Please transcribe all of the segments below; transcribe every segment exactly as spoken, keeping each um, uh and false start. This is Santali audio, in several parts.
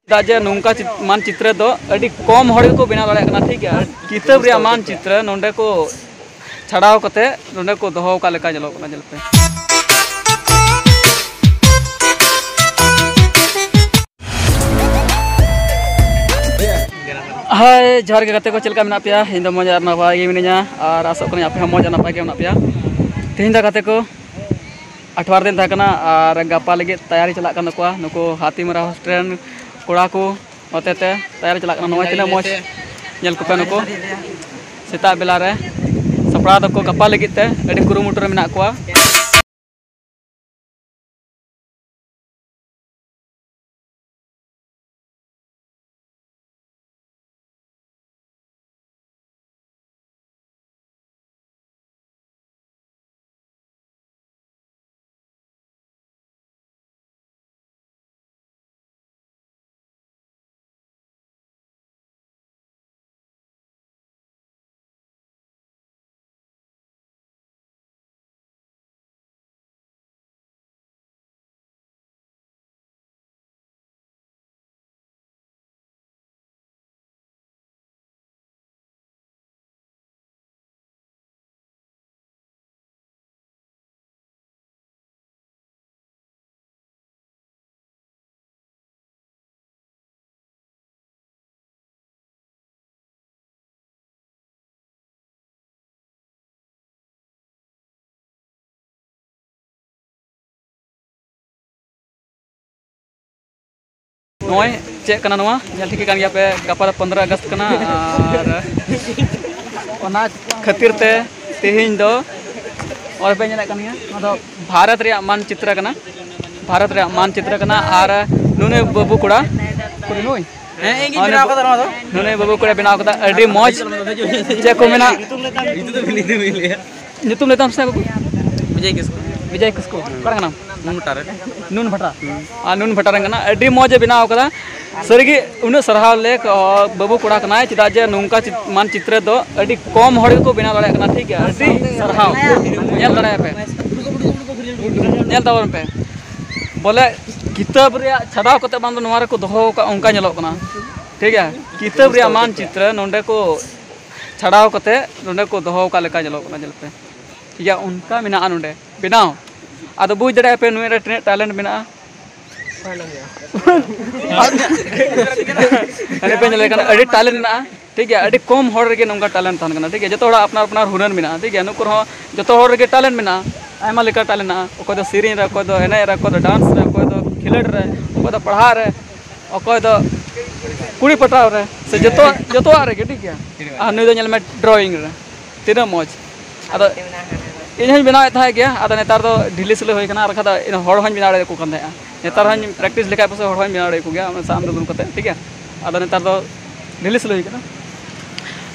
ᱪᱮᱫᱟᱜ ᱡᱮ ᱱᱚᱝᱠᱟ ᱪᱤᱛ-, ᱢᱟᱱᱪᱤᱛᱨᱚ ᱫᱚ ᱟᱹᱰᱤ ᱠᱚᱢ ᱦᱚᱲ ᱜᱮᱠᱚ ᱵᱮᱱᱟᱣ ᱫᱟᱲᱮᱭᱟᱜ ᱠᱟᱱᱟ, ᱴᱷᱤᱠ ᱜᱮᱭᱟ᱾ ᱠᱤᱛᱟᱹᱵ ᱨᱮᱭᱟᱜ ᱢᱟᱱᱪᱤᱛᱨᱚ ᱱᱚᱸᱰᱮ ᱠᱚ ᱪᱷᱟᱰᱟᱣ ᱠᱟᱛᱮ ᱱᱚᱸᱰᱮ ᱠᱚ ᱫᱚᱦᱚ ᱟᱠᱟᱫ ᱞᱮᱠᱟ ᱧᱮᱞᱚᱜ ᱠᱟᱱᱟ, ᱧᱮᱞ ᱯᱮ᱾ ᱦᱟᱭ, ᱡᱚᱦᱟᱨ ᱜᱮ ᱜᱟᱛᱮ ᱠᱚ, ᱪᱮᱫ ᱞᱮᱠᱟ ᱢᱮᱱᱟᱜ ᱯᱮᱭᱟ? ᱤᱧ ᱫᱚ ᱢᱚᱡᱽ ᱟᱨ ᱱᱟᱯᱟᱭ ᱜᱮ ᱢᱤᱱᱟᱹᱧᱟ, ᱟᱨ ᱟᱥᱚᱜ ᱠᱟᱹᱱᱟᱹᱧ ᱟᱯᱮ ᱦᱚᱸ ᱢᱚᱡᱽ ᱟᱨ ᱱᱟᱯᱟᱭ ᱜᱮ ᱢᱮᱱᱟᱜ ᱯᱮᱭᱟ᱾ ᱛᱮᱦᱮᱧ ᱫᱚ ᱜᱟᱛᱮ ᱠᱚ, ᱟᱴᱷᱣᱟᱨ ᱫᱤᱱ ᱛᱟᱦᱮᱸ ᱠᱟᱱᱟ ᱟᱨ ᱜᱟᱯᱟ ᱞᱟᱹᱜᱤᱫ ᱛᱮᱭᱟᱨᱤ ᱪᱟᱞᱟᱜ ᱠᱟᱱ ᱛᱟᱠᱚᱣᱟ ᱱᱩᱠᱩ ᱦᱟᱛᱤᱢᱟᱨᱟ ᱦᱳᱥᱴᱮᱞ ᱨᱮᱱ ᱠᱚᱲᱟ ᱠᱚ᱾ ᱱᱚᱛᱮ ᱛᱮ ᱛᱮᱭᱟᱨᱤ ᱪᱟᱞᱟᱜ ᱠᱟᱱᱟ᱾ ᱱᱚᱜᱼᱚᱭ ᱛᱤᱱᱟᱹᱜ ᱢᱚᱡᱽ, ᱧᱮᱞ ᱠᱚᱯᱮ ᱱᱩᱠᱩ ᱥᱮᱛᱟᱜ ᱵᱮᱞᱟ ᱨᱮ ᱥᱟᱯᱲᱟᱣ ᱫᱚᱠᱚ ᱜᱟᱯᱟ ᱞᱟᱹᱜᱤᱫ ᱛᱮ ᱟᱹᱰᱤ ᱠᱩᱨᱩᱢᱩᱴᱩ ᱨᱮ ᱢᱮᱱᱟᱜ ᱠᱚᱣᱟ᱾ ᱱᱚᱜᱼᱚᱭ ᱪᱮᱫ ᱠᱟᱱᱟ ᱱᱚᱣᱟ? ᱧᱮᱞ ᱴᱷᱤᱠ ᱠᱟᱱ ᱜᱮᱭᱟ ᱯᱮ, ᱜᱟᱯᱟ ᱫᱚ ᱯᱚᱱᱨᱚ ᱟᱜᱚᱥᱴ ᱠᱟᱱᱟ᱾ ᱟᱨ ᱚᱱᱟ ᱠᱷᱟᱹᱛᱤᱨ ᱛᱮ ᱛᱮᱦᱮᱧ ᱫᱚ ᱚᱱᱟ ᱯᱮ ᱧᱮᱞᱮᱫ ᱠᱟᱱ ᱜᱮᱭᱟ, ᱱᱚᱣᱟ ᱫᱚ ᱵᱷᱟᱨᱚᱛ ᱨᱮᱭᱟᱜ ᱢᱟᱱᱪᱤᱛᱨᱚ ᱠᱟᱱᱟ᱾ ᱵᱷᱟᱨᱚᱛ ᱨᱮᱭᱟᱜ ᱢᱟᱱᱪᱤᱛᱨᱚ ᱠᱟᱱᱟ᱾ ᱟᱨ ᱱᱩᱱᱟᱹᱜ ᱵᱟᱹᱵᱩ ᱠᱚᱲᱟ, ᱩᱠᱩᱨ ᱱᱩᱭ? ᱦᱮᱸ, ᱤᱧ ᱜᱤᱧ ᱵᱮᱱᱟᱣ ᱠᱟᱫᱟ ᱱᱚᱣᱟ ᱫᱚ᱾ ᱱᱩᱱᱟᱹᱜ ᱵᱟᱹᱵᱩ ᱠᱚᱲᱟ ᱵᱮᱱᱟᱣ ᱠᱟᱫᱟ, ᱟᱹᱰᱤ ᱢᱚᱡᱽ᱾ ᱪᱮᱫ ᱠᱚ ᱢᱮᱱᱟ? ᱧᱩᱛᱩᱢ ᱞᱟᱹᱭ ᱛᱟᱢ ᱥᱮ ᱵᱟᱹᱵᱩ? ᱵᱤᱡᱚᱭ ᱠᱤᱥᱠᱩ᱾ ᱵᱤᱡᱚᱭ ᱠᱤᱥᱠᱩ, ᱚᱠᱟ ᱨᱮ ᱠᱟᱱᱟᱢ? ᱱᱩᱱ ᱵᱷᱟᱴᱟ ᱨᱮ᱾ ᱱᱩᱱ ᱵᱷᱟᱴᱟ᱾ ᱦᱩᱸ᱾ ᱟᱨ ᱱᱩᱱ ᱵᱷᱟᱴᱟ ᱨᱮᱱ ᱠᱟᱱᱟ, ᱟᱹᱰᱤ ᱢᱚᱡᱽ ᱮ ᱵᱮᱱᱟᱣ ᱠᱟᱫᱟ᱾ ᱥᱟᱹᱨᱤᱜᱮ ᱩᱱᱟᱹᱜ ᱥᱟᱨᱦᱟᱣ ᱞᱮᱠ, ᱚ, ᱵᱟᱹᱵᱩ ᱠᱚᱲᱟ ᱠᱟᱱᱟᱭ, ᱪᱮᱫᱟᱜ ᱡᱮ ᱱᱚᱝᱠᱟ ᱪᱤᱛ-, ᱢᱟᱱᱪᱤᱛᱨᱚ ᱫᱚ ᱟᱹᱰᱤ ᱠᱚᱢ ᱦᱚᱲ ᱜᱮᱠᱚ ᱵᱮᱱᱟᱣ ᱫᱟᱲᱮᱭᱟᱜ ᱠᱟᱱᱟ, ᱴᱷᱤᱠ ᱜᱮᱭᱟ? ᱟᱹᱰᱤ ᱥᱟᱨᱦᱟᱣ᱾ ᱧᱮᱞ ᱫᱟᱲᱮᱭᱟᱜ ᱯᱮ, ᱧᱮᱞ ᱛᱟᱵᱚᱱ ᱯᱮ᱾ ᱵᱚᱞᱮ ᱠᱤᱛᱟᱹᱵ ᱨᱮᱭᱟᱜ ᱪᱷᱟᱰᱟᱣ ᱠᱟᱛᱮ ᱵᱟᱝ ᱫᱚ ᱱᱚᱣᱟ ᱨᱮᱠᱚ ᱫᱚᱦᱚ ᱟᱠᱟᱫ, ᱚᱱᱠᱟ ᱧᱮᱞᱚᱜ ᱠᱟᱱᱟ᱾ ᱴᱷᱤᱠ ᱜᱮᱭᱟ, ᱠᱤᱛᱟᱹᱵ ᱨᱮᱭᱟᱜ ᱢᱟᱱᱪᱤᱛᱨᱚ ᱱᱚᱰᱮ ᱠᱚ ᱪᱷᱟᱰᱟᱣ ᱠᱟᱛᱮ ᱱᱚᱰᱮ ᱠᱚ ᱫᱚᱦᱚ ᱟᱠᱟᱫ ᱞᱮᱠᱟ ᱧᱮᱞᱚᱜ ᱠᱟᱱᱟ᱾ ᱧᱮᱞ ᱯᱮ, ᱴᱷᱤᱠ ᱜᱮᱭᱟ, ᱚᱱᱠᱟ ᱢᱮᱱᱟᱜᱼᱟ ᱱᱚᱰᱮ ᱵᱮᱱᱟᱣ᱾ ᱟᱫᱚ ᱵᱩᱡᱽ ᱫᱟᱲᱮᱭᱟᱜᱼᱟ ᱯᱮ ᱱᱩᱭ ᱨᱮ ᱛᱤᱱᱟᱹᱜ ᱴᱮᱞᱮᱱᱴ ᱢᱮᱱᱟᱜᱼᱟ᱾ ᱟᱹᱰᱤ ᱯᱮ ᱧᱮᱞᱮ ᱠᱟᱱᱟ, ᱟᱹᱰᱤ ᱴᱮᱞᱮᱱᱴ ᱢᱮᱱᱟᱜᱼᱟ᱾ ᱴᱷᱤᱠ ᱜᱮᱭᱟ, ᱟᱹᱰᱤ ᱠᱚᱢ ᱦᱚᱲ ᱨᱮᱜᱮ ᱱᱚᱝᱠᱟ ᱴᱮᱞᱮᱱᱴ ᱛᱟᱦᱮᱱ ᱠᱟᱱᱟ᱾ ᱴᱷᱤᱠ ᱜᱮᱭᱟ, ᱡᱚᱛᱚ ᱦᱚᱲᱟᱜ ᱟᱯᱱᱟᱨ ᱟᱯᱱᱟᱨ ᱦᱩᱱᱟᱹᱨ ᱢᱮᱱᱟᱜᱼᱟ᱾ ᱴᱷᱤᱠ ᱜᱮᱭᱟ, ᱱᱩᱠᱩ ᱨᱮᱦᱚᱸ ᱡᱚᱛᱚ ᱦᱚᱲ ᱨᱮᱜᱮ ᱴᱮᱞᱮᱱᱴ ᱢᱮᱱᱟᱜᱼᱟ᱾ ᱟᱭᱢᱟ ᱞᱮᱠᱟ ᱴᱮᱞᱮᱱᱴ ᱢᱮᱱᱟᱜᱼᱟ, ᱚᱠᱚᱭ ᱫᱚ ᱥᱮᱨᱮᱧ ᱨᱮ, ᱚᱠᱚᱭ ᱫᱚ ᱮᱱᱮᱡ ᱨᱮ, ᱚᱠᱚᱭ ᱫᱚ ᱰᱟᱱᱥ ᱨᱮ, ᱚᱠᱚᱭ ᱫᱚ ᱠᱷᱮᱞᱳᱰ ᱨᱮ, ᱚᱠᱚᱭ ᱫᱚ ᱯᱟᱲᱦᱟᱜ ᱨᱮ, ᱚᱠᱚᱭ ᱫᱚ ᱠᱩᱲᱤ ᱯᱟᱴᱟᱣ ᱨᱮ, ᱥᱮ ᱡᱚᱛᱚᱣᱟᱜ ᱡᱚᱛᱚᱣᱟᱜ ᱨᱮᱜᱮ᱾ ᱴᱷᱤᱠ ᱜᱮᱭᱟ, ᱟᱨ ᱱᱩᱭ ᱫᱚ ᱧᱮᱞ ᱢᱮ ᱰᱨᱚᱭᱤᱝ ᱨᱮ ᱛᱤᱱᱟᱹᱜ ᱢᱚᱡᱽ᱾ ᱟᱫᱚ ᱤᱧ ᱦᱚᱸᱧ ᱵᱮᱱᱟᱣᱮᱫ ᱛᱟᱦᱮᱸᱫ ᱜᱮᱭᱟ, ᱟᱫᱚ ᱱᱮᱛᱟᱨ ᱫᱚ ᱰᱷᱤᱞᱟᱹ ᱥᱤᱞᱟᱹ ᱦᱩᱭ ᱠᱟᱱᱟ, ᱟᱨ ᱵᱟᱠᱷᱟᱱ ᱫᱚ ᱤᱧ ᱦᱚᱲ ᱦᱚᱸᱧ ᱵᱮᱱᱟᱣ ᱫᱟᱲᱮᱭᱟᱠᱚ ᱠᱟᱱ ᱛᱟᱦᱮᱸᱜᱼᱟ᱾ ᱱᱮᱛᱟᱨ ᱦᱚᱸᱧ ᱯᱨᱮᱠᱴᱤᱥ ᱞᱮᱠᱷᱟᱡ ᱯᱟᱥᱮᱡ ᱦᱚᱲ ᱦᱚᱸᱧ ᱵᱮᱱᱟᱣ ᱫᱟᱲᱮᱭᱟᱠᱚ ᱜᱮᱭᱟ, ᱚᱱᱟ ᱥᱟᱢ ᱫᱩᱞ ᱠᱟᱛᱮ᱾ ᱴᱷᱤᱠ ᱜᱮᱭᱟ, ᱟᱫᱚ ᱱᱮᱛᱟᱨ ᱫᱚ ᱰᱷᱤᱞᱟᱹ ᱥᱤᱞᱟᱹ ᱦᱩᱭ ᱠᱟᱱᱟ᱾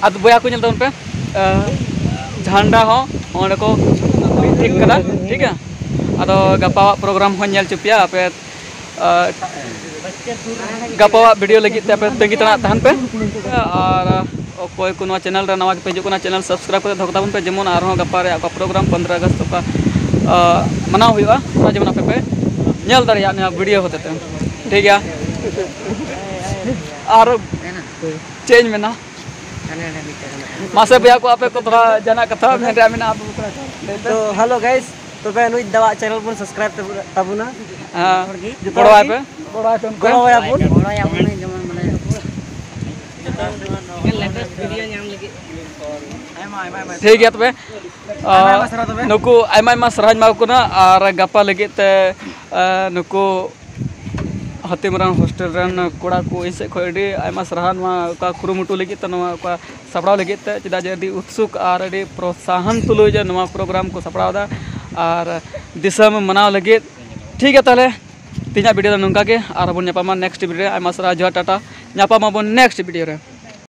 ᱟᱫᱚ ᱵᱚᱭᱦᱟ ᱠᱚ ᱧᱮᱞ ᱛᱟᱵᱚᱱ ᱯᱮ, ᱟᱸ, ᱡᱷᱟᱱᱰᱟ ᱦᱚᱸ ᱚᱸᱰᱮ ᱠᱚ ᱴᱷᱤᱠ ᱠᱟᱫᱟ᱾ ᱴᱷᱤᱠ ᱜᱮᱭᱟ, ᱟᱫᱚ ᱜᱟᱯᱟᱣᱟᱜ ᱯᱨᱳᱜᱨᱟᱢ ᱦᱚᱸᱧ ᱧᱮᱞ ᱦᱚᱪᱚ ᱯᱮᱭᱟ ᱟᱯᱮ᱾ ᱟᱸ, ᱜᱟᱯᱟᱣᱟᱜ ᱵᱷᱤᱰᱤᱭᱳ ᱞᱟᱹᱜᱤᱫ ᱛᱮ ᱟᱯᱮ ᱛᱟᱺᱜᱤ ᱛᱟᱲᱟᱜ ᱛᱟᱦᱮᱱ ᱯᱮ᱾ ᱟᱨ ᱚᱠᱚᱭ ᱠᱚ ᱱᱚᱣᱟ ᱪᱮᱱᱮᱞ ᱨᱮ ᱱᱟᱣᱟ ᱜᱮᱯᱮ ᱦᱤᱡᱩᱜ ᱠᱟᱱᱟ, ᱪᱮᱱᱮᱞ ᱥᱟᱵᱥᱠᱨᱟᱭᱤᱵ ᱠᱟᱛᱮ ᱫᱚᱦᱚ ᱠᱟᱛᱟ ᱵᱚᱱ ᱯᱮ, ᱡᱮᱢᱚᱱ ᱟᱨᱦᱚᱸ ᱜᱟᱯᱟ ᱨᱮᱭᱟᱜ ᱚᱠᱟ ᱯᱨᱳᱜᱨᱟᱢ ᱯᱚᱱᱫᱽᱨᱚ ᱟᱜᱚᱥᱴ ᱚᱠᱟ, ᱟᱸ, ᱢᱟᱱᱟᱣ ᱦᱩᱭᱩᱜᱼᱟ, ᱚᱱᱟ ᱡᱮᱢᱚᱱ ᱟᱯᱮ ᱯᱮ ᱧᱮᱞ ᱫᱟᱲᱮᱭᱟᱜ ᱱᱚᱣᱟ ᱵᱷᱤᱰᱤᱭᱳ ᱦᱚᱛᱮ ᱛᱮ᱾ ᱴᱷᱤᱠ ᱜᱮᱭᱟ, ᱟᱨ ᱪᱮᱫ ᱤᱧ ᱢᱮᱱᱟ? ᱢᱟᱥᱮ ᱵᱚᱭᱦᱟ ᱠᱚ, ᱟᱯᱮ ᱠᱚ ᱛᱷᱚᱲᱟ ᱡᱟᱦᱟᱱᱟᱜ ᱠᱟᱛᱷᱟ ᱢᱮᱱ ᱨᱮᱭᱟᱜ ᱢᱮᱱᱟᱜᱼᱟ? ᱛᱚ ᱦᱮᱞᱳ ᱜᱟᱭᱥ, ᱛᱚᱵᱮ ᱱᱩᱭ ᱫᱟᱣᱟᱜ ᱪᱮᱱᱮᱞ ᱵᱚᱱ ᱥᱟᱵᱥᱠᱨᱟᱭᱤᱵ ᱛᱟᱵᱚᱱᱟ᱾ ᱦᱮᱸ, ᱡᱚᱛᱚ ᱜᱚᱲᱚ ᱦᱚᱲ ᱟᱭ ᱜᱮ ᱯᱮ, ᱜᱚᱲᱚ ᱟᱭ ᱯᱮ ᱩᱱᱠᱩ᱾ ᱜᱚᱲᱚ ᱟᱭᱟ ᱵᱚᱱ᱾ ᱜᱚᱲᱚ ᱟᱭᱟ ᱵᱚᱱ, ᱡᱮᱢᱚᱱ ᱢᱟᱱᱮ ᱴᱷᱤᱠ ᱜᱮᱭᱟ ᱛᱚᱵᱮ, ᱟᱭᱢᱟ ᱟᱭᱢᱟ ᱥᱟᱨᱦᱟᱣ ᱛᱚᱵᱮ᱾ ᱱᱩᱠᱩ ᱟᱭᱢᱟ ᱟᱭᱢᱟ ᱥᱟᱨᱦᱟᱣ ᱤᱧ ᱮᱢᱟ ᱠᱚ ᱠᱟᱱᱟ᱾ ᱟᱨ ᱜᱟᱯᱟ ᱞᱟᱹᱜᱤᱫ ᱛᱮ, ᱟᱨ ᱱᱩᱠᱩ ᱦᱟᱹᱛᱤᱢᱟᱨᱟᱝ ᱦᱳᱥᱴᱮᱞ ᱨᱮᱱ ᱠᱚᱲᱟ ᱠᱚ, ᱤᱧ ᱥᱮᱫ ᱠᱷᱚᱱ ᱟᱹᱰᱤ ᱟᱭᱢᱟ ᱥᱟᱨᱦᱟᱣ ᱱᱚᱣᱟ ᱚᱠᱟ ᱠᱩᱨᱩᱢᱩᱴᱩ ᱞᱟᱹᱜᱤᱫ ᱛᱮ, ᱱᱚᱣᱟ ᱚᱠᱟ ᱥᱟᱯᱲᱟᱣ ᱞᱟᱹᱜᱤᱫ ᱛᱮ, ᱪᱮᱫᱟᱜ ᱡᱮ ᱟᱹᱰᱤ ᱩᱛᱥᱩᱠ ᱟᱨ ᱟᱹᱰᱤ ᱯᱨᱚᱛᱥᱟᱦᱚᱱ ᱛᱩᱞᱩᱡ ᱱᱚᱣᱟ ᱯᱨᱳᱜᱨᱟᱢ ᱠᱚ ᱥᱟᱯᱲᱟᱣ ᱮᱫᱟ ᱟᱨ ᱫᱤᱥᱚᱢ ᱢᱟᱱᱟᱣ ᱞᱟᱹᱜᱤᱫ᱾ ᱴᱷᱤᱠ ᱜᱮᱭᱟ, ᱛᱟᱦᱚᱞᱮ ᱛᱮᱦᱮᱧᱟᱜ ᱵᱷᱤᱰᱤᱭᱳ ᱫᱚ ᱱᱚᱝᱠᱟ ᱜᱮ, ᱟᱨ ᱵᱚᱱ ᱧᱟᱯᱟᱢᱟ ᱱᱮᱠᱥᱴ ᱵᱷᱤᱰᱤᱭᱳ ᱨᱮ᱾ ᱟᱭᱢᱟ ᱥᱟᱨᱦᱟᱣ, ᱡᱚᱦᱟᱨ, ᱴᱟᱴᱟ, ᱧᱟᱯᱟᱢ ᱟᱵᱚᱱ ᱱᱮᱠᱥᱴ ᱵᱷᱤᱰᱤᱭᱳ ᱨᱮ᱾